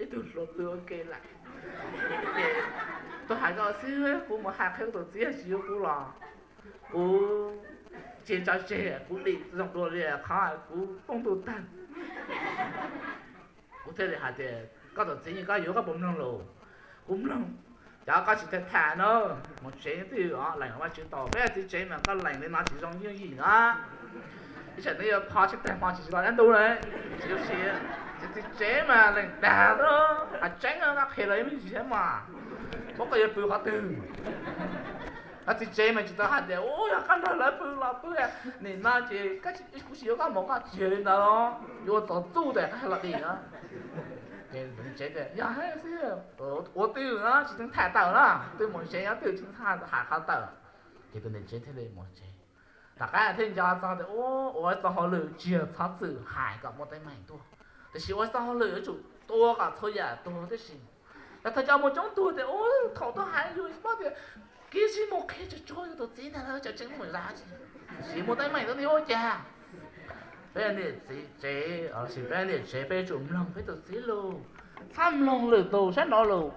ib tug hluas pw ua ke lawm. Ces tau hais koj xwb, kuv mus hais qhia kuv tus txiv tsis yuav kuv los kuv ces tso tseg, kuv dim zoo dua li qhov kuv poob ntuj tawg. Kuv thiaj li hais tias, koj tus txiv nyiam koj yuav koj puas mloog lus? Kuv mloog. Cov koj tsis tham tham na, mus tsev twg os, lees Vajtswv tau. Peb txiv tsev mas koj lees li no tsis zoo yooj yim na. Ib tsam neb yuav pho tsheb tag hmo tsis tsis los dab ntub na. Tsis, txiv tsev mas lees dag, hais tseeb koj qhia los yeej me ntsis thiab mas, muab koj yuav pw qhov twg? Koj txiv tsev mas tsis tau hais tias, u, yog koj nrog lawv pw los pw, nim no ces kuv tsis yuav koj mus, koj tsis yog li ntawd, yuav ua txov txuj tas koj los dim na. Tsev tias, yog xwb, ua twj ywm na, tsis txeeb tham tawm na, twb mus tsev nyob twj ywm tsis txeeb tham qhov tawm. Ces tus niam tsev thiaj li mus tsev. Tom qab thiaj nco txog tias, ua txoj hauj lwm tsis yog txhob txwm hais kom muaj teeb meem tuaj, tiam sis ua txoj hauj lwm yuav tsum tua kom txhua yam tuag tib si. Yog thaum cov mus coob tuag tias, u, thaum tuaj hais yus paub tias, kiv sib mus qhia tsuag tsuag yus tus txiv ntag, lawv cov tseem mus zam tsis, tiam sis muaj teeb meem tuaj ua cas? Peb niam txiv tsev, peb niam tsev peb yuav tsum mloog peb tus txiv lus, txhob mloog lwm tus sab nraud lus.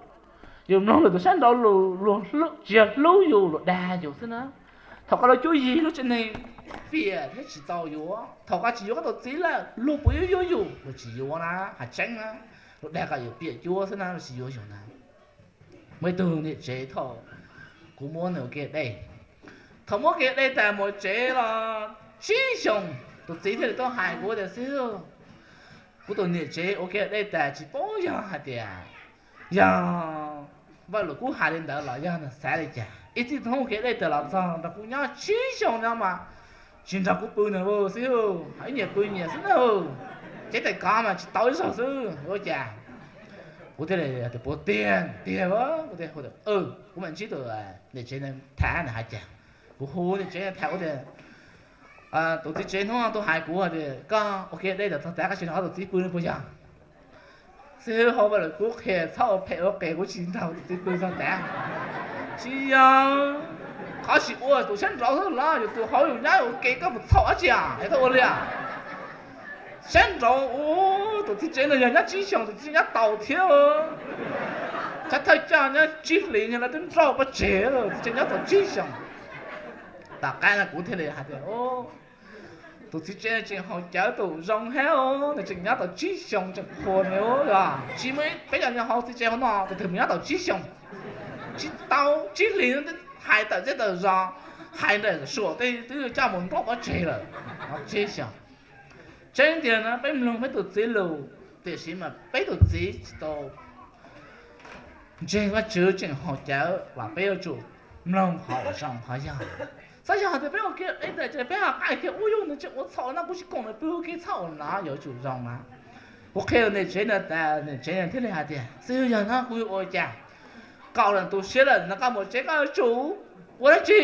Yus mloog lwm tus sab nraud lus, luag tsis yog hlub yus, luag dag yus xwb na. Thaum koj lub cuab yig lub tsev neeg fiam thiab tsis txaus yuav, thaum koj tsis yuav koj tus txiv lawm, luag puas yuav yuav yus? Luag tsis yuav na, hais tseeb na. Luag dag kom yus piam cuab xwb na, luag tsis yuav yus na. Muaj ib tug niam tsev thaum kuv muab nws ua ke dej, thaum muab ua ke dej tas mus tsev los tsib xyoos, tus txiv thiaj li tuaj hais kuv tias, xib hwb, kuv tus niam tsev ua ke dej tas tsis paub yog hais tias yog Vaj Lus Kub hais li ntawd los yog nws xav li cas. Ib txij hnub ua ke dej tas los txog nrog kuv nyob tsib xyoos no mas tsis nrog kuv pw nws xwb, ib nyiam pw nyias xwb na. Cev tes kov mas tsis tau ib zaug xwb, ua cas? Kuv thiaj li tias, puas tiag tiag? Kuv mam ntsib tus niam tsev tham nws hais cas. Kuv hu niam tsev tham, kuv tias, tus txiv tsev hnub no tuaj hais kuv tias koj ua ke dej tas txog tav koj tsis nrog tus txiv pw no puas yog? Xib hwb, hauv Vaj Lus Kub qhia txhob ua phem ua qias, kuv tsis nrog tus txiv pw txog tav. Tsis yog, qhov tsis ua tus sab nraud xwb los yus tus hauv yus nyob ua ke koj puas txhaum dab tsi es koj ua li? Sab nraud, tus txiv tsev no yog nyob tsib xyoos, tus txiv tsev nyob tau thiab. Txhais thawj coj nyob tsib hlis yog lawv twb nrauj pov tseg, txiv tsev nyob tau tsib xyoos. Tom qab no kuv thiaj li hais tias, tus txiv tsev tseem haus cawv tus zoo thiab, nws tseem nyob tau tsib xyoos tseem qhuas nws, tsis muaj peb cov nyob hauv txiv tsev hauv no tus twg mus nyob tau tsib xyoos, tsis tau tsib hlis twb hais tawm zej tawm zos, hais ntawm suam tej twb coj mus nrauj pov tseg lawm. Tsib xyoos. Tseeb tiag na, peb mloog peb tus txiv lus, tiam sis mas peb tus txiv tsis tau ntseeg Vajtswv tseem haus cawv los peb yuav tsum mloog qhov uas zoo qhov yog. Txhob yog tias peb ua kiag dej tas ces peb ho qaij kiag ub yug nws tseem ua txhaum no kuv tsis koom nws pw ua ke txhob ua no, yuav tsum zoo na. Kuv qhia niam tsev no tas niam tsev thiaj li hais tias, xib hwb, yog no kuv yuav ua cas? Koj lam tu siab lawm no, koj mus tsev koj yuav tsum ua dab tsi?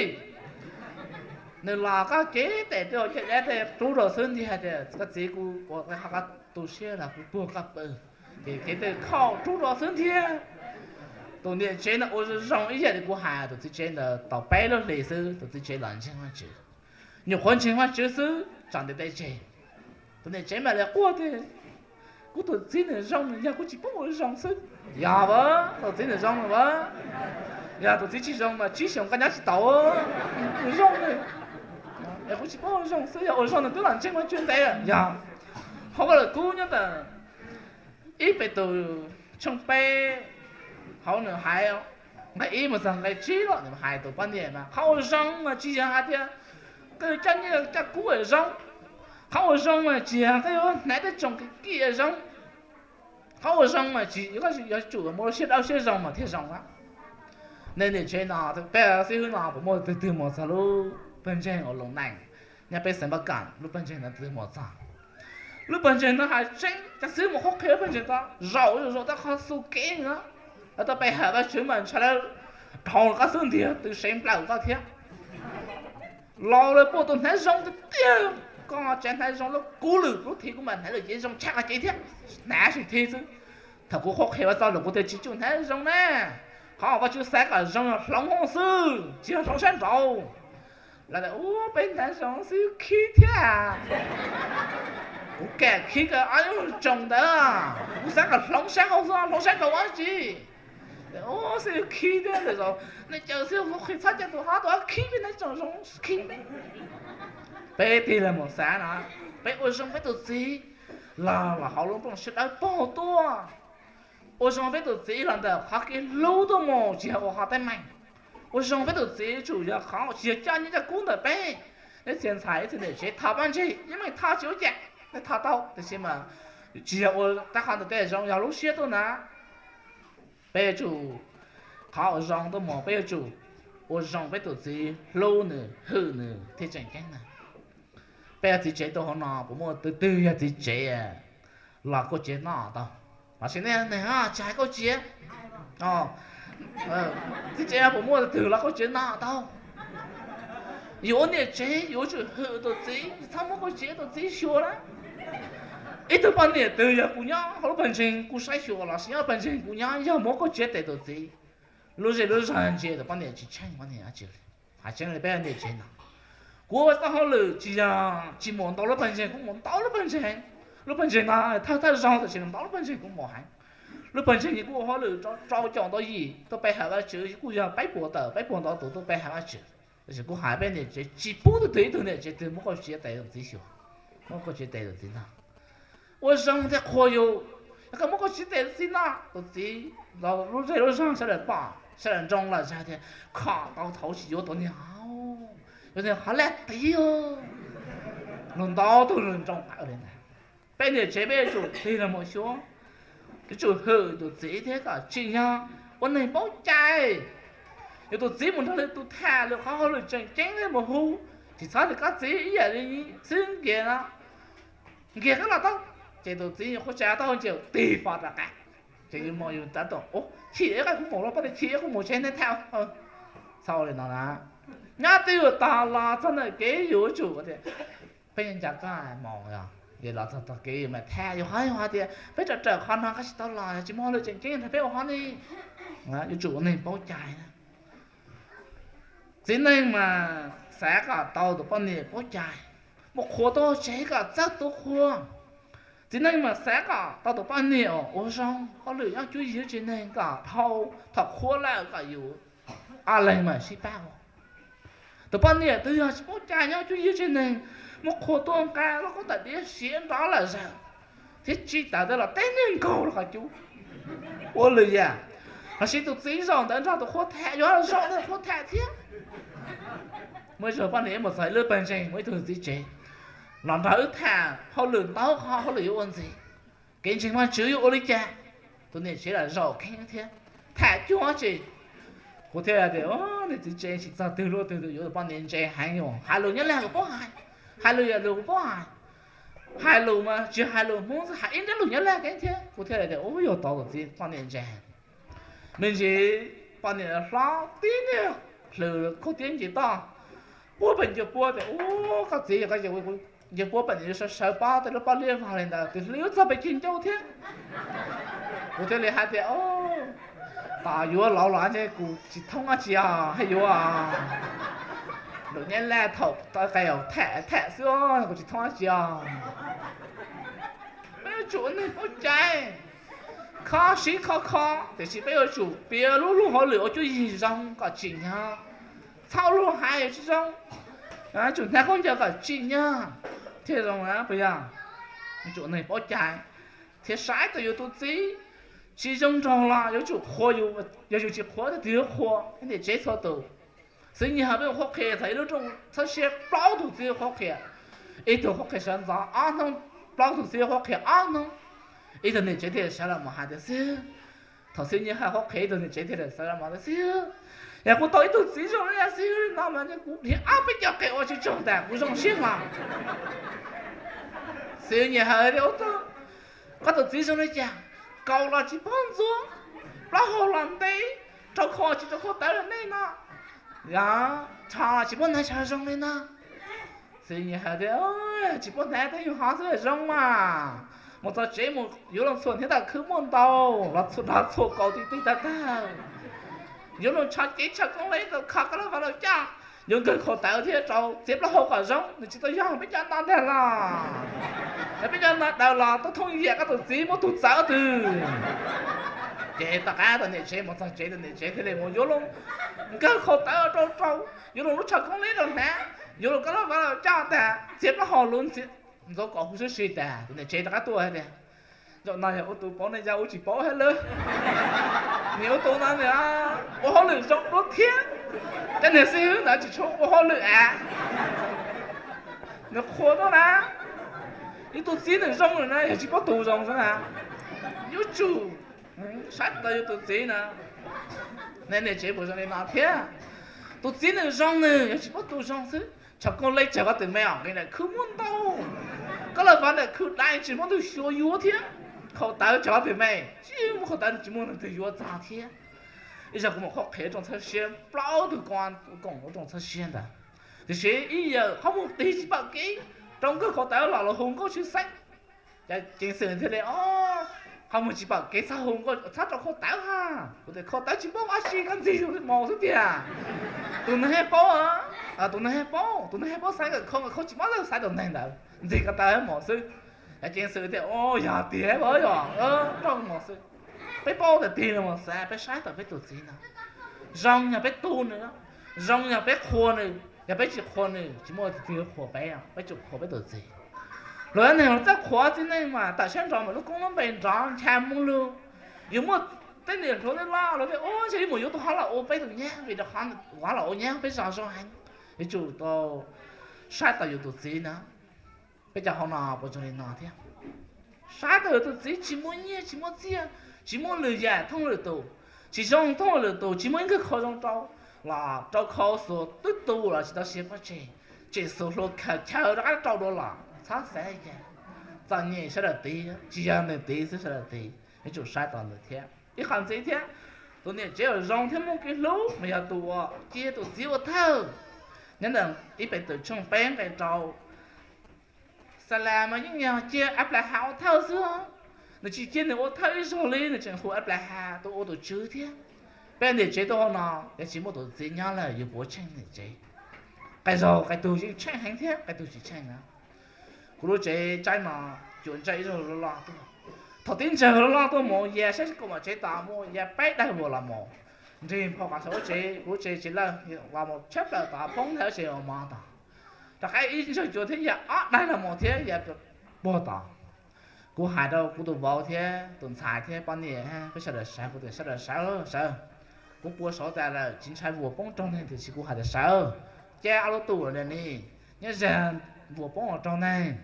Nws los koj cev tes twb ua ciaj dab tej rub rau xwb ntiag tias, koj txiv, kuv ua qhov koj tu siab los kuv puag koj pw. Ces cev tes khauj rub rau xwb ntiag. Tus niam tsev no ua zoo zoo ib yam li kuv hais, tus txiv tsev ntawd tau peb lub hlis xwb tus txiv tsev los ntseeg Vajtswv. Nyuam qhuav ntseeg Vajtswv xwb tsaus ntiv teb tseg. Tus niam tsev mam li quaj tias, kuv tus txiv nws zoo nws yog kuv tsis paub ua zoo xwb. Yog a, tus txiv nws zoo a, yog tus txiv tsis zoo mas tsib xyoos koj nyob tsis tau. Nws zoo, es kuv tsis paub ua zoo xwb, yog ua zoo nws twb los ntseeg Vajtswv ntev lawm. Yog, hauv Vaj Lus Kub nyob ntawm ib Petus tshooj peb, hauv nws hais nqe ib mus txog nqe tsib los nws hais tus poj niam mas qhov ua zoo mas tsis yog hais tias koj coj nyiaj coj kub es zoo. Qhov ua zoo mas tsis yog koj yuav hnav tej tsoos kim kim zoo. Qhov ua zoo mas tsis yog koj yuav tsum muaj lub siab dawb siab zoo mas thiaj zoo na. Nej niam tsev no, peb xib hwb no puas muaj twg twg mus txog lub pawg ntseeg uas Loos Nees nyob peb xeev Npab Kam, lub pawg ntseeg no twg mus txog? Lub pawg ntseeg no hais tseeb, cov xib hwb mus qhuab qhia lub pawg ntseeg no zaum zaum tau qhov xu kev no, lawv tau pe hawm Vajtswv mas ntshai lawv dhau koj xwb ntiag, twb seev nplawm koj thiab. Los lawv puag tus hnav zoo tiag tiag, koj tseem hnav zoo lub kub lwm lub thiv, kuv mas hnav lwm cev zoo tshaj koj cev thiab, hnav tsis thiab xwb. Thaum kuv qhuab qhia Vajtswv lus kuv tias tsis tshua hnav zoo na, qhov uas Vajtswv xav kom zoo yog hloov hauv xwb tsis yog hloov sab nraud. Lawv tias ub, peb hnav zoo xwb khib thiab. Kuv kam khib koj ob lub tsoos ntawd, kuv xav kom hloov sab hauv xwb, hloov sab nraud ua dab tsi? Xib hwb khib thiab ntawm zaum nej caw xib hwb qhia txhob caw tus hlob, tus hlob khib peb, nej tsoom zoo khib peb. Peb tig los mus xav no, peb ua zoo peb tus txiv los los hauv lub nplooj siab dawb paug tuaj. Ua zoo peb tus txiv los ntawm qhov kev hlub tuaj mus, tsis yog ua qhov teeb meem. Ua zoo peb tus txiv yuav tsum yog qhov tsis yog coj nyiaj coj kub ntawm peb. Nej txhia ntxhais, nej txhia niam tsev thov poj ntseeg, yeej meem thov tsis ua cas, nej thov tau, tiam sis mas tsis yog ua rau qhov ntawm tej zoo, yog lub siab tuaj na. Peb yuav tsum, qhov ua zoo tuaj mus peb yuav tsum ua zoo peb tus txiv, hlub nws, hwm nws thiaj tseem ceeb na. Peb yog txiv tsev tuaj hauv no puas muaj tus twg yog txiv tsev los kauj tsiav noj tau? Los sis nej neeg tsis hais kauj tsiav, txiv tsev puas muaj tus twg los kauj tsiav noj tau? Yus ua niam tsev yuav tsum hwm tus txiv, txhob muab kauj tsiav tus txiv xyuas na. Ib tug poj niam twg yog kuv nyob hauv lub pawg ntseeg kuv saib xyuas los sis nyob pawg ntseeg kuv nyob, yog muab kauj tsiav tes tus txiv, lub zej lub zog ntsia tus poj niam tsis tsheej poj niam dab tsi li. Hais tseeb li peb niam tsev no, kuv ua tau hauj lwm tsis yog tsis mus ntau lub pawg ntseeg, kuv mus ntau lub pawg ntseeg. Lub pawg ntseeg no thawj thawj zaug tam sim no ntau lub pawg ntseeg kuv mus heev. Lub pawg ntseeg kuv ua hauj lwm rau caum ntau yim tuaj pe hawm Vajtswv kuj yog peb puas tawm peb puas ntau tus tuaj pe hawm Vajtswv. Tiam sis kuv hais peb niam tsev tsis pub tus twg ib tug niam tsev twg muab kauj tsiav tes tus txiv xyuas, muab kauj tsiav tes tus txiv noj. Ua zoo thiaj qhuas yus. Yog koj muab kauj tsiav tes tus txiv noj, tus txiv, lub zej lub zog sawv daws pom sawv daws nroo los zag tias, khom tau thaum tsis yuav tau niag hauv, yuav niag qhov laj tiv. Nws ntau tus nroo li ntawd. Peb niam tsev peb yuav tsum tig los mus xyuas, yuav tsum hwm tus txiv thiab kom tsim nyog ua neeg paub cai. Yus tus txiv mus nrog lwm tus tham lwm qhov hauj lwm tseem ceeb thiab mus hu, tsis txhob tias koj txiv ib yam li xib hwb Nkias no, Nkias koj los tau, ces tus txiv nyuam qhuav tsa tau ces tig fo rov qab. Ces yus mus yus tab tom chim ib qais kuv mus los poj niam chim ib kuv mus tsev nej tham. Txhob li no na, nyob twj ywm tag los txog ntawm kev yus yuav tsum tias, peb nco koj mus, es los txog tog kev yus mam tham. Yus qhov yus hais tias peb rawm rawm qhov no koj tsis tau los, yog tsis muaj hauj lwm tseem ceeb nrog peb ua hauj lwm. Yuav tsum ua neeg paub cai. Txiv neej mas xav kom tau tus poj niam paub cai, mus qhuas tuaj tsev kom txawj tus qhuas. Txiv neej mas xav kom tau tus poj niam ua zoo hauj lwm nyob cuab yig tsev neeg kom dhau, thaum qhuav lawm kom yus ob leeg mas sib pab ua. Tus poj niam twg yog tsis paub cai nyob cuab yig tsev neeg, muab qhuas tuaj nqa lub koob tais diav siav nrov lawm zawg, thiab tsis tas tej los teb niag nkaug rau qhov cub. Ua lwm yam. Los sis tus txiv zaum ntawd nrog tus qhuav tham, yuav zaum ntawd qhuav tham thiab. Muaj ib zaug poj niam mus txog ib lub pawg ntseeg muaj ib tug txiv tsev los nrog wb tham hauj lwm ntau qhov hauj lwm yuav ua ntxiv, kev ntseeg Vajtswv yuav ua li cas. Tus niam tsev los zaum kheej thiab, tham cuag tsis. Kuv thiaj tias, niag txiv tsev tsis txog twg luaj twg yuav tus poj niam ntse heev, hais lus Nyab Laj kuv paub hais, hais lus yam lus kuv paub hais, hais lus mas tsis hais lus Hmoob xwb, hais ib nrab lus Nyab Laj kheej thiab. Kuv thiaj tias, ub, yog tau tus txiv poj niam ntse. Me ntsis poj niam hlob tib niag hlws khaub tiab nce toj, puag pem ncua puab tias, ub, koj txiv, yog koj nce puab pem no yuav sawv sawv pob tej lub pob liab vog li ntawd, tus hlws yuav txog pem ceg ncauj thiab. Kuv thiaj li hais tias, tas yuav laus los ntshe kuv tsis thoob dab tsi os, haj yuav lus Nyab Laj thaum qe tham tham xwb, kuv tsis thoob dab tsi os. Peb yuav tsum ua neeg paub cai, kho siv kho kho, tiam sis peb yuav tsum piav lub luag hauj lwm ua cuab yig zoo kom tsim nyog. Txhob luag hais tsis zoo, tsum hnav khaub ncaws kom tsim nyog thiaj zoo na, puas yog? Yuav tsum ua neeg paub cai thiab saib tias yus tus txiv tsis zoo nraug los yuav tsum qhuas, yog yus tsis qhuas tus twg yuav qhuas? Niam tsev txhua tus, xib hwb Nyiaj Hawj peb mus qhuab qhia txog ib lub rooj txhawb siab plaub tug txiv qhuab qhia, ib tug qhuab qhia sawv ntxov ob hnub, plaub tug txiv qhuab qhia ob hnub. Ib tug niam tsev thiaj sawv los mus hais tias, xib hwb, thaum xib hwb Nyiaj Hawj qhuab qhia ib tug niam tsev thiaj sawv los mus tias, xib hwb, yog kuv tau ib tug txiv zoo li xib hwb no mas kuv dhia ob peb co qe ua tsis tsaug tas kuv zoo siab mas. Xib hwb Nyiaj Hawj tias, ub, koj tus txiv zoo li cas? Kaus los tsis paub ntxuav, plaub hau los ntev, rau khau tsis rau khau tawv li nej no, yog tshos tsis paub hnav tshos zoo li no. Xib hwb Nyiaj Hawj tias, tsis paub hnav tej yug hov xwb zoo mas, mus txog tsev mus yuav los txhuam hniav tam khwv muaj ntau, los txhuam kaus ti ti tag tag, yuav los tsho cev tsho koob li tau kho koj lub vaj lub caj, yuav nkawg khaus tawv thiab rau txiav plaub hau kom zoo, nws tsis tau yog peb cov no ntag los. Peb cov no daws los tau thooj yam koj tus txiv muab tus txawv twg. Ces tom qab tus niam tsev mus txog tsev, tus niam tsev thiaj li mus yuav loo nkawg khaus tawv rau rau, yuav loo lub tsho koob leb rau hnav, yuav loo koj lab vaj coj tag, txiav plaub hau lub ntxuav kom huv sib si tag, tus niam tsev rov qab tuaj hais tias, zaum no yog ua tus paub ne yog ua tsis paub hab lawm. Nws ua tus no nws ua hauj lwm zoo dua thiab, cov niag xib hwb ntawd tsis tshua ua hauj lwm a. Nws qhuas tuaj na, yus tus txiv nws zoo lawm na yog tsis paub tus zoo xwb na. Yuav tsum saib tau yus tus txiv na. Niam tsev puas zoo li no thiab? Tus txiv nws zoo nws yog tsis paub tus zoo xwb. Tsho koob leb tsawg koj tus me os, nqis ntawm khwb muaj ntau. Koj laj vaj ntawm khwb dai tsis muaj tus xyuas yuav thiab. Khaus tawv tsawg koj tus me, tsis muaj khaus tawv tsis muaj tus yuav txog thiab. Ib zaug kuv mam qhuab qhia rooj txhawb siab plaub tug koom rooj txhawb siab ntawd. Tiam sis ib yam qhov muag tig tsis pom kev, rau nkawg khaus tawv los los hu nkauj tshwj xeeb. Ces ceev xwm thiaj li, o, qhov muag tsis pom kev txhob hu nkauj, txhob rau khaus tawv ha. Kuv tias khaus tawv tsis paub dab tsi, koj ntxig mus xwb tiag. Tus neeg yeej paub, tus neeg yeej paub, tus neeg yeej paub xaiv nkawm khau, nkawm khau tsis mob lawm xaiv tus neeg ntawd ntxig ko taw mus xwb. Ces ceev xwm tias, o, yog tiag os, yog rau mus xwb. Peb paub tiag tiag los xav peb saib tau peb tus txiv no. Zoo yog peb tu nws, zoo yog peb qhuas nws, yog peb tsis qhuas nws tsis muaj tus twg qhuas peb, peb tsum qhuas peb tus txiv. Luag neeg los txawj qhuas txiv neej mas tawm sab nraud mas lub koob lub npe nrov ncha mus lug. Yus muaj tej niam hluas tej loj los tias, ua ntshe yuav mus yuav tus hov los ua peb tus nyab vim rau qhov hov los ua nyab peb zog zoo heev. Yuav tsum tau saib tau yus tus txiv na. Peb cov hauv no puas zoo li no thiab? Saib tau yus tus txiv tsis muaj nyiaj tsis muaj txiaj, tsis muaj lwm yam thooj lwm tus, tsis zoo thooj lwm tus, tsis muaj ib nkawg khaus zoo rau, los rau khau xuas twb tu los tsis tau siav pov tseg, tseem xuas hlua khaws chaw rov qab rau dua los txhob xav cas. Txom nyem sawv daws tiv, tsis yog nws tiv xwb sawv daws tiv, yuav tsum saib tau ntawd thiab. Ib qho ntxiv thiab, tus niam tsev uas zoo thiab muaj kev hlub mas yog tus uas cia tus txiv ua thawj. Nyob ntawm ib Petus tshooj peb nqe rau, Xalas mas yeej yog cia Anplahas ua thawj xwb, nws tsis cia nws ua thawj ib zaug li, nws tseem hu Anplahas tus ua tus tswv thiab. Peb niam tsev tuaj hauv no, yog tsis muaj tus txiv nyob lawm yus puas tsheej niam tsev? Qee zaug qee tug yeej tsheej heev thiab qee tug tsis tsheej na. Kuv lub tsev tsaib no cuam ntsawj ib zaug loj loj tuaj. Thaum tib ntsawg loj loj tuaj mus ya saib kaum mom tsev tod mus ya peb daig vuas los mus, nrig nphau qhov saum lub tsev, kuv lub tsev tsev lawj los mus tshab plaws tod poob ntawm lub tsev mos mos tod. Rov qab ib ntsawg cuav thiab ya ob daig los mus thiab ya puag tod. Kuv hais rau kuv tus vauv thiab tus ntxhais thiab poj niam, peb sawv daws sawv, kuv tias sawv daws sawv sawv. Kuv pua saud tas lawm tsis ntshai vuas poob raug neeg tiam sis kuv hais tias sawv, cab ob lub tub los ni, nyob ze vuas poob los raug neeg.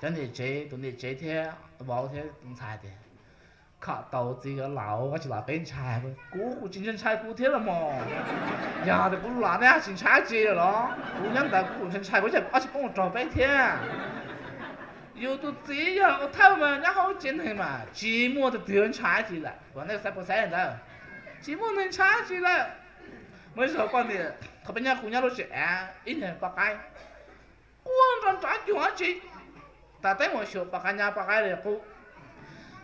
Cov niam tsev, tus niam tsev thiab vauv thiab tus ntxhais tias, kho tau txiv yuav laus koj tsis los peb ntshai. Kuv kuv tsis ntshai ntshai kuv thiab los mas. Yog tias kuv los nej tsis ntshai tsi los? Kuv nyob ntawd kuv kuj ntshai ntshai kuv ces ob tsis poob los raug peb thiab. Yus tus txiv yog ua thawj mas nyob hauv tsev neeg mas tsis muaj tus twg ntshai tsi lawm, nej xav puas xav li ntawd? Tsis muaj neeg ntshai tsi lawm. Muaj ib zaug poj niam, thaum peb nyob kuv nyob lub tsev av ib niag poj qaib quaj nrov nrov cuag dab tsi. Tas teb mus xyuas poj qaib nyob poj qaib li qub.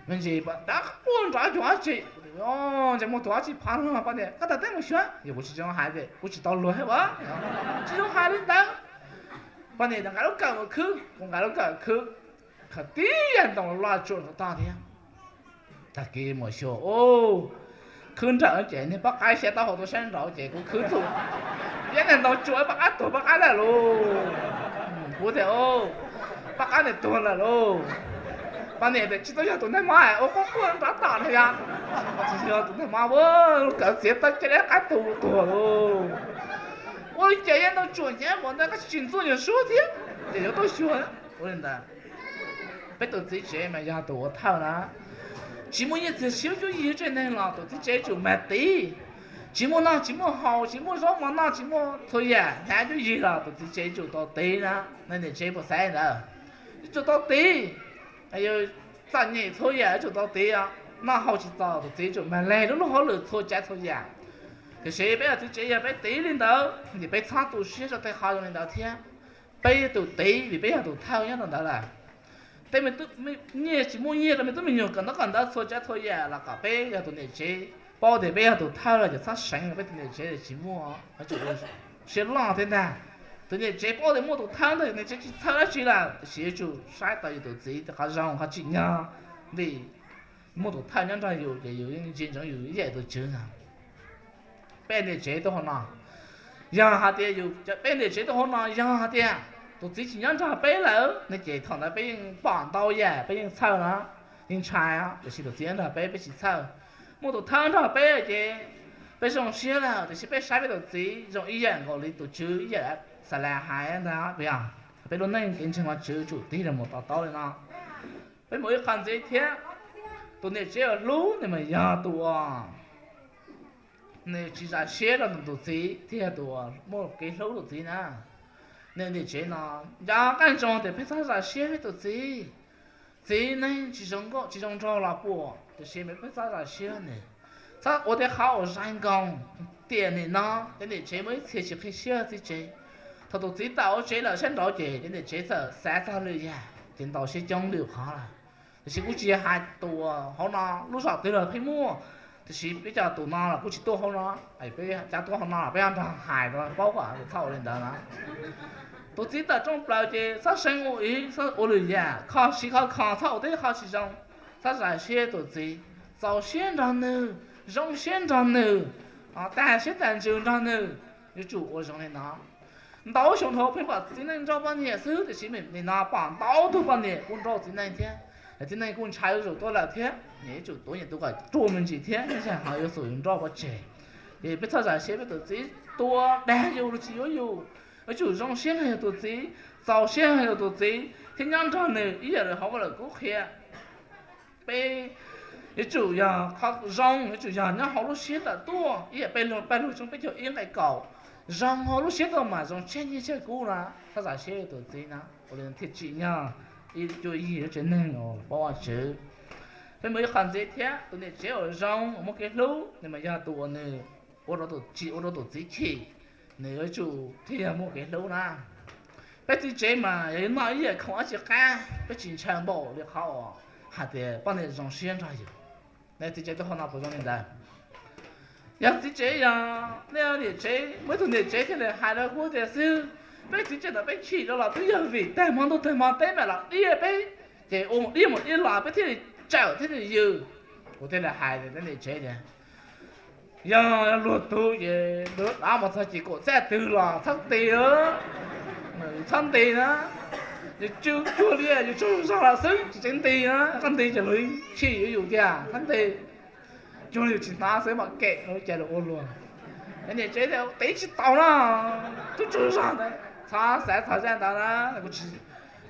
Me ntsis poj qaib quaj nrov cuag dab tsi. Ntshe muaj tus dab tsi phaj lug poj niam, koj tas teb mus xyuas. Yog kuv tsis zoo hais tias kuv tsis tau luag thiab as, tsis zoo hais li ntawd. Poj niam nqa lub kawm mus khwb, kuv nqa lub kawm khwb, khaws tib yam ntoo loj tsuam rau tog thiab. Tag kis mus xyuas, khwb nrawm ces niag poj qaib xyaw taub hau tuaj sab nraud ces kuv khwb txug, yog niag ntoo tsuam poj qaib tuag poj qaib lawm lauj. Kuv tias, poj qaib niag tuag lawm lauj. Poj niam tias tsis tau yog tus neeg mob ua quaj quaj nrov tom no yog, tsis yog tus neeg mob, lub kawm txiav tau caj dab qaib tuag lauj. Ua li cas yog ntoo tsuam nyab npaum ntawd koj tsis tsim txuj nyuag suab thiab, ces yuav tuaj xyuas. Ua li ntawd, peb tus txiv tsev mas yog tus ua thawj na. Tsis muaj nyiaj txiag siab cuab yig tsev neeg los tus txiv tsev yuav tsum mag tiv. Tsis muaj noj tsis muaj haus, tsis muaj zaub mov noj, tsis muaj txhua yam hnav cuab yig los tus txiv tsev yuav tsum tau tiv na. Nej niam tsev puas xav ntawd? Yuav tsum tau tiv. Txom nyem txhua yam yuav tsum tau tiv, noj haus tsis txaus tus txiv yuav tsum mag leg lub lub hauj lwm txhua tsav txhua yam. Tiam sis peb ua txiv tsev yog peb tiv li ntawd ces peb txhob tu siab rau tej qhov zoo li ntawd thiab. Peb yuav tsum tiv vim peb yog tus thawj nyob rau ntawd lawm. Tej me tub, nyiaj tsis muaj nyiaj rau me tub me nyuam kawm ntaub kawm ntawv txhua tsav txhua yam los kom peb yog tus niam tsev paub tias peb yog tus thawj lawm ces txhob seev peb tus niam tsev tsis muaj, yuav tsum siab loj thiab ntag. Tus niam tsev paub tias muaj tus thawj ntawd, niam tsev tsis txhawj dab tsi lawm, tiam sis yuav tsum saib tau yus tus txiv qhov zoo qhov tsim nyog, vim muaj tus thawj nyob nrog yus ces yus yeej ntsia ntsoov yus ib yam tus tswv no. Peb niam tsev tuaj hauv no, yog hais tias yus, peb niam tsev tuaj hauv no yog hais tias tus txiv tsis nyob nrog peb lawm ne, ces thaum ntawd peb yeej pom ntau yam, peb yeej txhawj na, yeej ntshai, tiam sis tus txiv nyob nrog peb, peb tsis txhawj. Muaj tus thawj nrog peb ces peb zoo siab lawm, tiam sis peb saib peb tus txiv zoo ib yam nkaus li tus tswv ib yam. Xalas hais ntag, peb lub neej kev ntseeg Vajtswv tsum tig los mus to taub li no. Peb mus ib qho ntxiv thiab, tus niam tsev uas hlub nws mas yog tus uas nws tsis zam siab rau nws tus txiv thiab tus uas muaj kev hlub tus txiv na. Nws niam tsev no, nco qab ntsoov tias peb txhob zam siab peb tus txiv. Txiv neeg tsis zoo nkauj tsis zoo nraug los puas, tiam sis peb txhob zam siab nws, txhob ua tej qhov uas zais nkoos. Tiam nim no cov niam tsev muaj ib txhia tsis qhib siab txiv tsev. Thaum tus txiv tawm hauv tsev lawm sab nraud ces cov niam tsev txawm xav txog lwm yam ces ntaus siab coob lwm qhov lawm. Tiam sis kuv tsis hais tus hauv no, lub zos twg los pheej muaj, tiam sis peb cov tus no los kuv tsis tuaj hauv no, peb cov tuaj hauv no los peb nrog hais rau paub kom txhob ua li ntawd na. Tus txiv tawm rooj plaws ces txhob seev ua ib, txhob ua lwm yam, kho siv kho kho, txhob ua tej qhov tsis zoo, txhob zam siab tus txiv, txaus siab nrog nws, zoo siab nrog nws, tag siab tag ntsws nrog nws, yuav tsum ua zoo li no. Ntau xyoo dhau pheej pom txiv neej nrauj poj niam xwb, tiam sis nim no pom ntau tug poj niam kuj nrauj txiv neej thiab. Txiv neej kuj ntshai zuj zus tuaj lawm thiab, nyias yuav tsum tuav nyias tus kom ruaj me ntsis thiab, ib tsam ho yuav xum yus nrauj pov tseg. Ces peb txhob zam siab peb tus txiv tua dag yus los tsis yuav yus, yuav tsum zoo siab nrog yus tus txiv, txaus siab nrog yus tus txiv thiab nyob nrog nws ib yam li hauv Vajluskub qhia. Peb yuav tsum yog qhov zoo, yuav tsum yog nyob hauv lub siab tawm tuaj, ib yam peb Paj Lug tshooj peb caug ib nqe kaum, zoo hauv lub siab tuaj mas zoo tshiab nyiaj tshiab kub na. Txhob zam siab tus txiv na, ua li thiaj tsim nyog ib cuab yig lub tsev neeg uas paub Vajtswv. Peb mus ib qho ntxiv thiab, tus niam tsev uas zoo uas muaj kev hlub nws mas yog tus uas nws ua rau, tsis ua rau tus txiv chim, nws yuav tsum thiaj yog muaj kev hlub na. Peb txiv tsev mas yog yuav noj ib yam khoom dab tsi qab, peb tsis ntshaw npaum li qhov uas hais tias poj niam zoo siab nrog yus. Nej txiv tsev tuaj hauv no puas zoo li ntawd? Yog txiv tsev, yog nej niam tsev, muaj ib tug niam tsev thiaj li hais rau kuv tias xwb, peb txiv tsev ntawd peb chim rau los twb yog vim tag hmo ntuj tag hmo teb mam los diaj peb, ces ua mus diaj mus diaj los peb thiaj li tsawm thiaj li yws. Kuv thiaj li hais rau niam tsev tias, yog luag tug ces luag dab mus txog ces kaum txaj twg los txhob nti, txhob nti na. Yus tsw cuag li yus tsaug zog los xwb tsis tseem nti na, koj nti ces luag chim yuav yus tiag, txhob nti. Cuag li yus tsis hnov xwb mam kem, ua cas luag ua luag. Niam tsev tias tiv tsis tau na, tub tsaug zog ntawd txhob xav txog zaj ntawd na.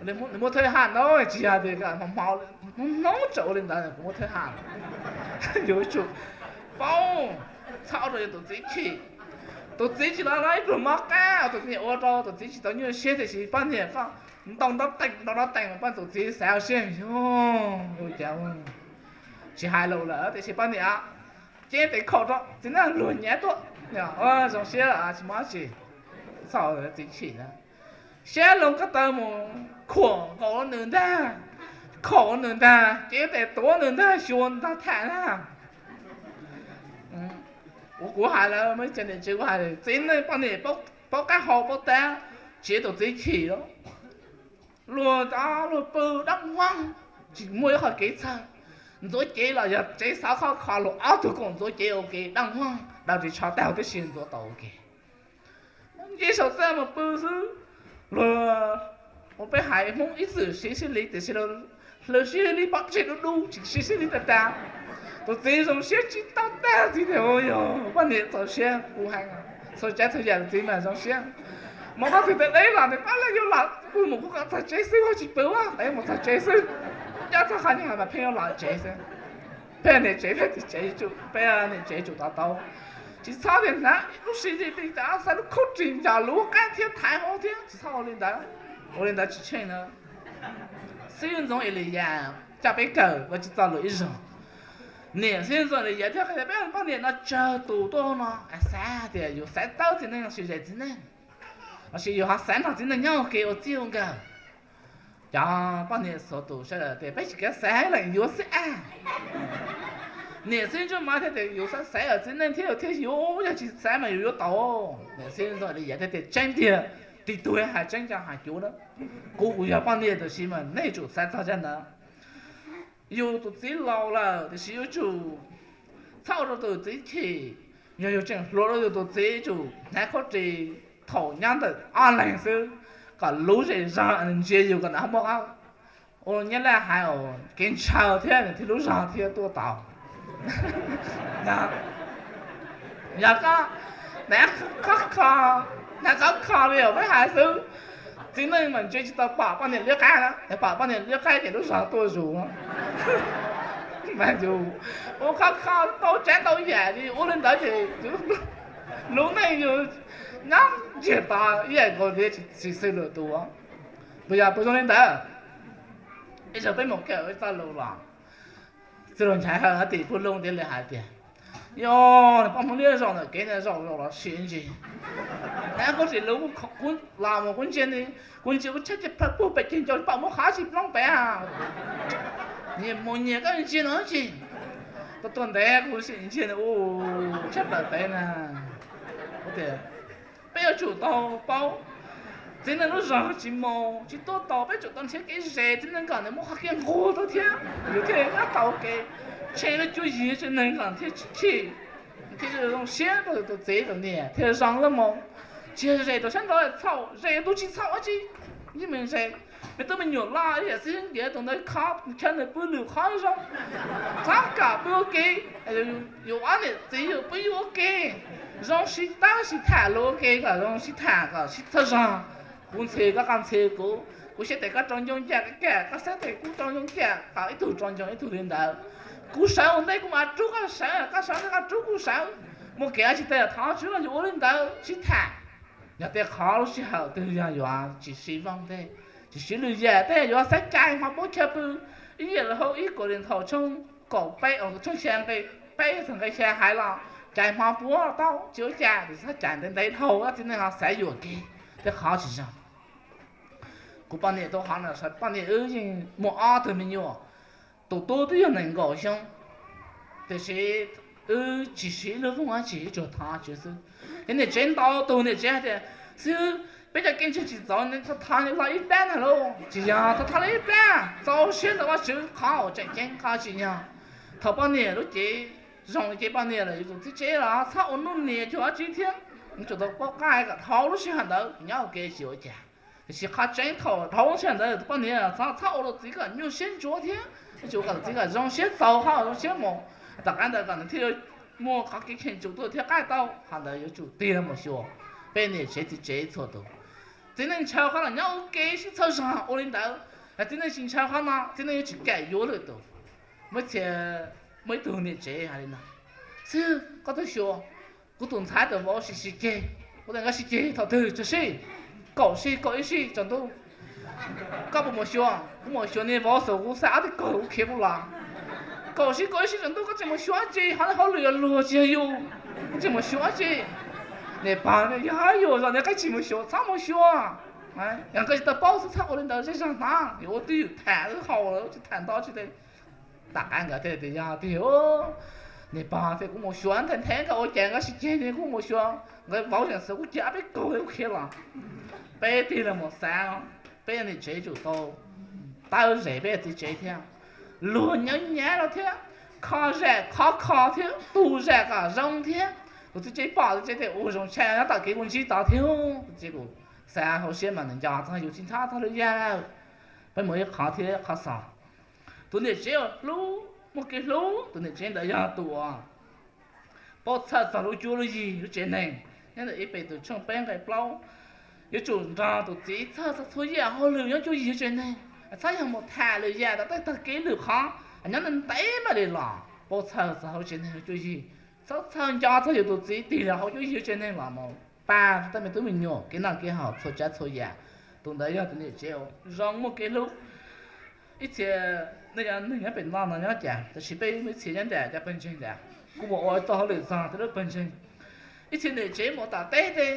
Nws muaj thawj haj ntau, tsis yog tias hmo hmo hnub hnub tseem ua li ntawd, kuv muaj thawj haj. Yuav tsum paub, txhob ua rau yus tus txiv chim. Tus txiv tsis los no ib pluag mob qab tus niam ua rau tus txiv tsis tau nyuaj siab, tiam sis poj niam koj ntoo nrov tees ntoo nrov tees, poj tus txiv xav siab, ua cas tsis hais lus lawm, tiam sis poj niam cia tes khaum rau txiv neej luag nyav tuaj, zoo siab lawm tsis muaj dab tsi. Txhob txiv chim na, siab lug koj tawm mus khuam nkaus nws ntag, khaum nws ntag, cia tes tuav nws ntag, xyuas ntag tham ntag. Ua kuv hais lawm, muaj ib txhia niam tsev kuv hais, txiv neej poj niam paub qab hau paub tab, tsis ua tus txiv chim. Luag, luag pw dab huab, tsis muaj ib qho kev txhawj. Ntxuav cev los yog tsev xov khov kho, luag ob tug koom ntxuav cev ua ke dab huab, daws ris tsho tag huv tib si ntxuav tau ua ke. Nce saum txaj mus pw xwb. Luag, ua peb hais Hmoob ib txwm siv sib li, tiam sis hlwb sib li pov tseg dub dub tsis siv sib li tag tag. Tus txiv zoo siab tsis tau tag, txiv tias, yog poj niam txaus siab kuv heev, txhua tsav txhua yam tus txiv mas zoo siab. Mus rau twg tej deb los nws pab lawv yuav los, kuv mus kuv kom txog tsev xwb, kuv tsis pw, mus txog tsev xwb, nco txog qhov nyob mas pheej yuav los tsev xwb. Peb niam tsev, peb txiv tsev, peb niam tsev tsum to taub, tsis txhob tias hnav lub siv li li tas xav lub khaub ris nco lub qab thiab thaiv hauv thiab, tsis txhob ua li ntawd. Ua li ntawd tsis tsheej na. Xib hwb Ntxoov Eliyas coj peb kawm Vajtswv txoj lus ib zaug. Niam xib hwb Ntxoov Eliyas thiab qhia tias peb poj niam no tsawg tus tuaj no xav tias yus xav tawb txiv neej lossis zes txiv neej, lossis yus ho xav nrog txiv neej nyob ua ke ua txij ua nkawm. Cov poj niam txhua tus sawv daws tias peb tsis kav xav, leej yuav xwb a. Niam xib hwb Ntsuag Maiv thiaj tias yus xav xaiv txiv neej thiab yus thiaj yuav, yog tsis xaiv mas yus yuav tau. Niam xib hwb Ntsuag Maiv li yam thiaj tias tseeb tiag, tig tug hais tseeb cov hais cuv na. Kuv kuv yog poj niam tab sis mas nej tsum xav txog zaj ntawd. Yus tus txiv laus lawm tiam sis yuav tsum txhawb rau tus txiv chim. Yog yus tseem hluas rau yus tus txiv tsum hnav khaub ris thaum nyob ntawm ob leeg xwb, kom lub zej zog ntsia yus kom nws ho muaj qab. Ua nyab laj hais kev ntshaw thiab nws thiaj lub zog thiaj tuaj tau. Yog koj hnav khob kho, hnav khob kho li peb hais xwb, txiv neej mas ntsia tsis tau pom poj niam liab qab na, pom poj niam liab qab ces lub zog tuaj zus. Mas yus ua khob kho ntau tsav ntau yam li ua li ntawd ces lub neej yus nyob ntsiag to ib yam nkaus li tsis xwm lwm tus. Puas yog puas zoo li ntawd? Ib zaug peb mus kawm ib txoj lus los, txij laug Nchaiv Hawj tim Pub Looj thiaj li hais tias, yog poj Hmoob liab zaum ntawm kev ntawd zaum zaum los sim ntsis. Hnav khaub ris luv los mus kuv ntsia, kuv ntsia kuv tshab ceg plhaw puag pem ceg ncauj pom muaj qhov tsis plooj pem. Nyias mus nyias koj ntsia no tsis, tuaj tuaj ntev kuv sim ntsia ua tshab plaws pem na. Tias peb yuav tsum tau paub, txiv neej lub zog tsis mus tsis tuaj tau, peb tsum tau nrhiav kev zes txiv neej kom nws muaj qhov kev nquag tau thiab yus thiaj nyob tau kev. Tshem lub cuab yig tsev neeg kom thiaj tsis chim, thiaj zoo siab rau tus txiv tus niam thiaj zoo lawm mus. Tsis yog zes rau sab nraud txhaum, zes tus tsis txhaum dab tsi, yeej meem zes. Me tub me nyuam loj ib yam xwb ntiav tus ntawd kho chaw nws pw lwm qhov zoo, txhob kom pw ua ke. Yus ob niam txiv yus pw yus ua ke, zoo sib tawb sib tham luag ua ke kom zoo sib tham kom sib txhawb zog. Kuv ntxhi koj, koj ntxhi kuv, kuv xav tias koj rau ncoo caj koj caj, koj xav tias kuv rau ncoo caj, kom ib tug rau ncoo ib tug li ntawd. Kuv sawv ua ntej kuv mam rub koj sawv, koj sawv ntej koj rub kuv sawv. Muaj kev dab tsi tej thov Tswv los yus ua li ntawd sib tham. Yog tej qhov lub sij hawm twg yog yuav tsis siv vooj tej, tsis siv lwm yam tej, yuav xav cais hmo puab chaw pw, ib yam li hauv ib Kauleethaus tshooj kaum peb, tshooj xya nqe peb txog nqe xya hais los, cais hmo puab tau tsis ua cas, tab sis txhob cais ntev ntev dhau, txiv neej ho xav yuam kev, tej qhov tsis zoo. Kuv poj niam tau qhov no, poj niam wb yeej muaj ob tug me nyuam, tus tub twb yog nees nkaum xyoo, tiam sis wb tsis siv lub vooj dab tsi, wb tsuas thov Tswv xwb. Ces niam tsev ntau tus niam tsev hais tias, xib hwb, peb cov kev ntswg tsis txaus, thov thov los ib plab ntag lauj. Tsis yog thov thov los ib plab, txaus siab ntawm Vajtswv, qhov uas tseem ceeb qhov tsis yog. Thaum poj niam lub cev zoo li ces poj niam los yus tus txiv tsev los txhob ua nuj nias cuag dab tsi thiab, yuav tsum tau paub qab kom dhau lub sij hawm ntawd nyob ua ke tsis ua cas. Tiam sis qhov tseeb thaum dhau lub sij hawm ntawd tus poj niam txhob txhob ua tus txiv kom nyuaj siab ntsuav thiab, yuav tsum kom tus txiv kom zoo siab txaus, zoo siab mus. Tom qab ntawd kom nws thiaj muaj qhov kev cheem tsum tuaj thiab qaij tau, qhov ntawd yuav tsum tig los mus xyuas peb niam tsev txiv tsev txhua tus. Txiv neej ntshaw qhov los nyob ua ke sib txhawb zog ua li ntawd, txiv neej tsis ntshaw qhov no txiv neej yuav tsis kam yuav lwm tus. Muaj txhia, muaj ib tug niam tsev hais li no, xib hwb, koj twb xyuas kuv tus ntxhais tus vauv sib sib ceg, kuv tias nkawd sib ceg thaum twg, tsaus sij, kaum sij kaum ib sij tsaus ntuj. Koj puas mus xyuas? Kuv mus xyuas niag vauv xav, kuv xa ob teg kaug kuv khiav kuv los. Kaum sij kaum ib sij tsaus ntuj koj tseem mus xyuas dab tsi? Ho hauj lwm yuav luag tsis yog yus, koj tseem mus xyuas dab tsi? Niam pog tias yog yus zos niag qab tsis mus xyuas txhob mus xyuas. Yog koj tsis tau paub xwb txhob ua li ntawd, zej zog hnov yus ua twj ywm tham wb haus lawm tsis tham ntau tsis te. Tom qab nkawd thiaj tias yog tiag, niam pog tias kuv mus xyuas nthe nthe nkawd ua cas nkawd sib ceg li, kuv mus xyuas nkawd vauv tseem xav kuv cia ob peb kaug kuv khiav los. Peb tig los mus xav, peb niam tsev tsum tau tawb zes peb txiv tsev thiab, luag nyav nyav los thiab, kho zam kho kho thiab, tu zam kom zoo thiab. Kuv txiv tsev pom txiv tsev tias ua zoo tshaj nyob tom kev kuv ntsib tod thiab, txiv tsev kuv xav hauv siab mas nws nco txog yus tsis nco txog lwm yam lawm. Peb mus ib qhov thiab qhov xaus. Tus niam tsev uas hlub, muaj kev hlub, tus niam tsev ntawd yog tus uas paub txhawj txog lub cuab lub yig lub tsev neeg. Nyob ntawm Ib Pes Tus tshooj peb nqe plaub, yuav tsum nrog tus txiv txhawj txog txhua yam hauj lwm nyob cuab yig tsev neeg, txhob yog mus tham lwm yam tom tej tag kev lwm qhov, nyob ntev ntev mam li los. Paub txhawj txog hauv tsev neeg cuab yig, txhob txhawj nco txog yus tus txiv tig los hauv cuab yig tsev neeg los mus pab tej me tub me nyuam kev noj kev haus txhua tsav txhua yam. Tus ntawd yog tus niam tsev zoo muaj kev hlub. Ib txhia nej cov neeg nyob pem no no nyob cas, tab sis peb ib txhia nyob nram cov pawg ntseeg nram, kuj mus ua txoj hauj lwm txog tej lub pawg ntseeg. Ib txhia niam tsev mus tom teb tej,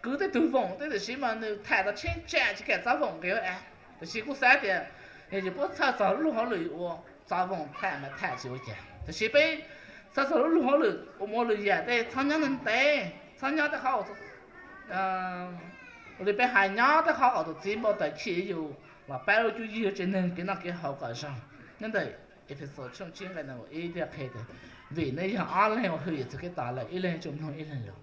kwv tej tug voom tej, tab sis mas nws tham tau tsheej tsam tsis kam txo voom nqis ua av. Tab sis kuj xav tias yog yus paub txhawj txog lub hauj lwm ua, txo voom tham mas tham tsis ua cas. Tab sis peb Txhob txog lub lub hauj lwm ua mus ua lwm yam tej, txhob nyob ntev ntev, txhob nyob tej qhov uas li peb hais, nyob tej qhov kom tus txiv npau taws chim yus los pab lub cuab yig tsev neeg kev noj kev haus kom zoo. Nyob ntawm Efexus tshooj tsib nqe nees nkaum ib thiaj qhia tias, vim nej yog ob leeg uas hwm yus txoj kev tos lawm, ib leeg yuav tsum mloog ib leeg lus.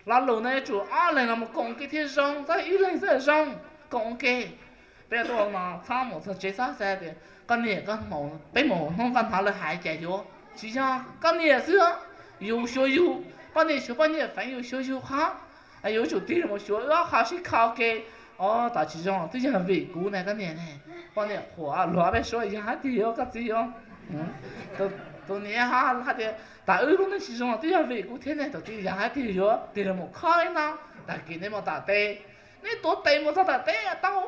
Lo lus no yuav tsum ob leeg los mus koom ua ke thiaj zoo, txhob ib leeg xwb zoo, koom ua ke. Peb tuaj no txhob mus txog tsev txhob xav tias koj niam, peb mus hnub koj hnov lawv hais cas yuav, tsis yog, koj niam xwb, yus xyuas yus, poj niam xyuas poj niam, feem yus xyuas yus qhov, yuav tsum tig los mus xyuas wb ob qho sib kho ua ke. Os, tas tsis zoo twb yog vim kuv ne koj niam ne, poj niam qhuas luag ob peb suab yog hais tias yuav, koj txiv yuav, tus niam hais tias tas wb lub neej tsis zoo twb yog vim kuv thiab ne, tus txiv yog hais tias yuav, tig los mus kho li no, tag kis nej mus tom teb, nej tuav tes mus txog tom teb tau,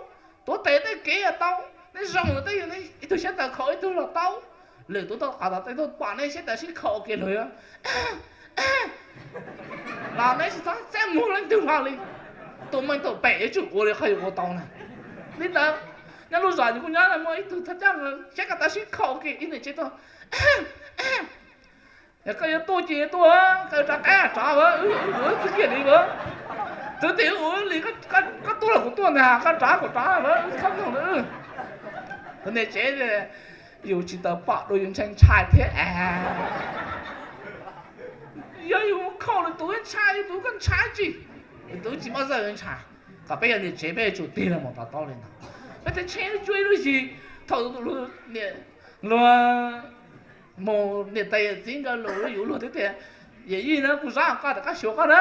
tuav tes tej kev tau, nej zoo tej, ib tug siab tawv kho ib tug los tau, lwm tus tuaj qhov tom teb tuaj pom nej siab tawv sib kho ua ke lawm, los nej tsis txhob txaj muag leej twg hlo li. Tus meej tus pem yuav tsum ua li qhov yus ua tau na. Li ntawd, nyob lub zos yus kuj nyob muaj ib tug thaj coj siab tawv sib kho ua ke, ib niam tsev tuaj, yog koj yuav tuaj ces tuaj, koj rov qab rov, wb txwv kiag li, txwv tim ua li, koj tuaj los kuv tuaj ntag, koj rov kuv rov, wb txhob mloog. Tus niam tsev, yus tsis tau pom dua yus ntshai ntshai thiab. Yog yus mus kho lwm tus ntshai, yus tus koj ntshai tsis, yus tus tsis muaj zaj ntshai. Kom peb yog niam tsev peb yuav tsum tig los mus to taub li no. Peb thiaj tsheej cuab ib lub zig. Thaum luag mus niam tais yawm txiv nkawd lus, yus luag twb tias, yawm yij na, kuv zab koj, rov qab xyuas koj na.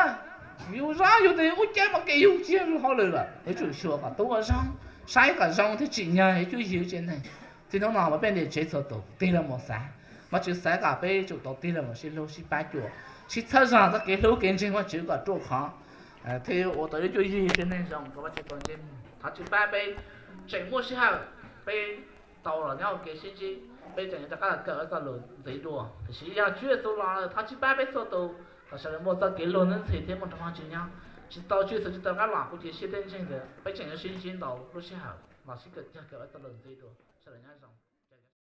Yus zab yus tes ub cab mus kev yug tsis yog lub hauj lwm lawm, yuav tsum xyuas kom tub ua zoo, saib kom zoo thiaj tsim nyog yuav cuab yig tsev neeg. Txij hnub no mas peb niam tsev txhua tus tig los mus xav, Vajtswv xav kom peb yuav tsum tau tig los mus sib hlub sib pab cuam, sib txhawb zog txoj kev hlub kev ntseeg Vajtswv kom ruaj khov, thiaj ua tau lub cuab yig tsev neeg zoo rau Vajtswv tau ntsej muag. Thov Tswv pab peb tseem muaj sij hawm, peb tau los nyob ua ke sib ntsib, peb tseem yuav rov qab los kawm txoj lus ntxiv dua. Tiam sis yog Tswv Yexus los lawm, thov Tswv pab peb txhua tus kom sawv daws muaj txoj kev luag ntxhi thiab muaj nrog Vajtswv nyob, tsis tau Tswv Yexus tsis tau rov qab los kuv cia siab thiab ntseeg tias peb tseem yuav sib ntsib ntau lub sij hawm los sib kawm cog kawm txoj lus ntxiv dua. Sawv daws nyob zoo.